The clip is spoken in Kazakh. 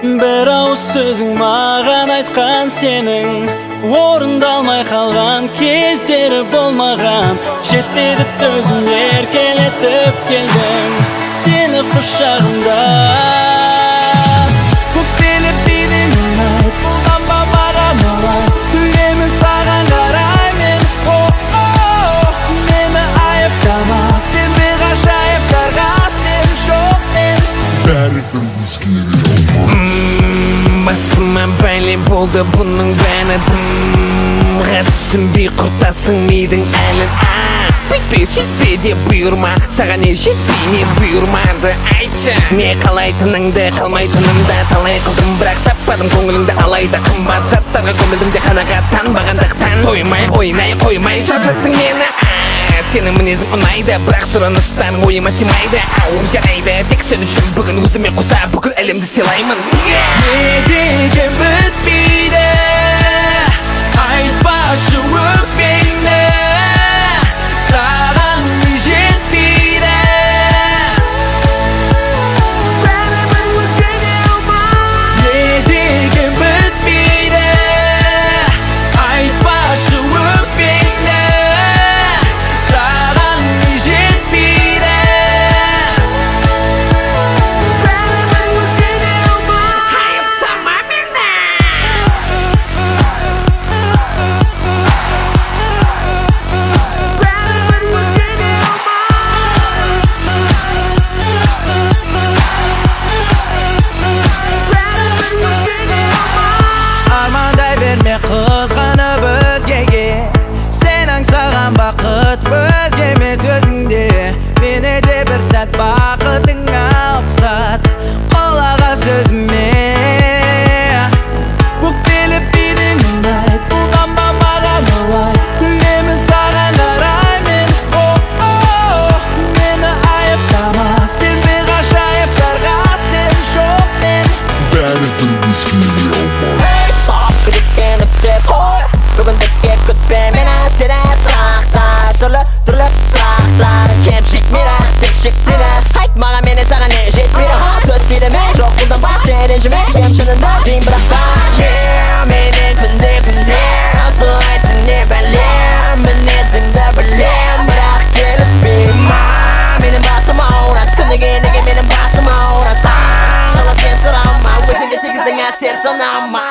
Бір ауыз сөзің маған айтқан сенің, орындалмай қалған кездері болмаған. Жетпеді төзім, еркелетіп келдім сені құшағымда. Өкпелеп бидің ұнайды, бұлданба маған олай. Күлемін саған қарай мен, о, мені айыптама, сенбе ғажайыптарға, сен жоқ мен. Бәрібір өзгере алмас. Басыма бәле болды бұның бәрі, дымға түсінбей құртасың мидың әлін. А, бүйтпе, сөйтпе деп бұйырма, саған не жетпей, не бұйырмады, айтшы. Не қалайтыныңды, қалмайтынымды талай қылдым, бірақ таппадым көңіліңді. Алайда қымбат заттарға көмілдім де, қанағаттанбағандықтан тоймай ойнай қоймай шаршаттың мені. А, сенің мінезің ұнайды, бірақ сұраныстарың ойыма сыймайды. Ауыр, жарайды, тек сен үшін бүгін өзіме қоса бүкіл әлемді сыйлаймын. Не деген бітпейді, айтпашы өкпеңді, саған не жетпейді? Бәрібір өзгере алмас. Не деген бітпейді, айтпашы өкпеңді, саған не жетпейді? Бәрібір өзгере алмас. Айыптама мені. Бәрібір өзгере алмас. Бәрібір өзгере алмас. Армандай берме қызғанып өзгеге, сен аңсаған бақыт өзге емес, өзіңде. Мені де бір сәт бақытыңа ұқсат, құлақ ас сөзіме. Өкпелеп бидің ұнайды, бұлданба маған олай. Күлемін саған қарай мен, о, мені айыптама, сенбе ғажайыптарға, сен жоқ мен. Бәрібір өзгере алмас. Ей, стоп, күдіктеніп те қой. Бүгіндікке күтпе мені. Сені сұрақтар, түрлі түрлі сұрақтар. Кемшілік мені тек шектеді. Айт маған, мені саған не жетпейді? Сөз тиді ме? Жоқ, қолданба сен, ренжіме. Кем шынында деймін, бірақ та yeah, менен күнде күнде сұрайсың, не бәлем? Мінезіңді білем, бірақ келіспеймін. Менің басым ауырады күніге, неге менің басым ауырады? Тағы сен сұрама, өзіңде тигіздің әсер санама.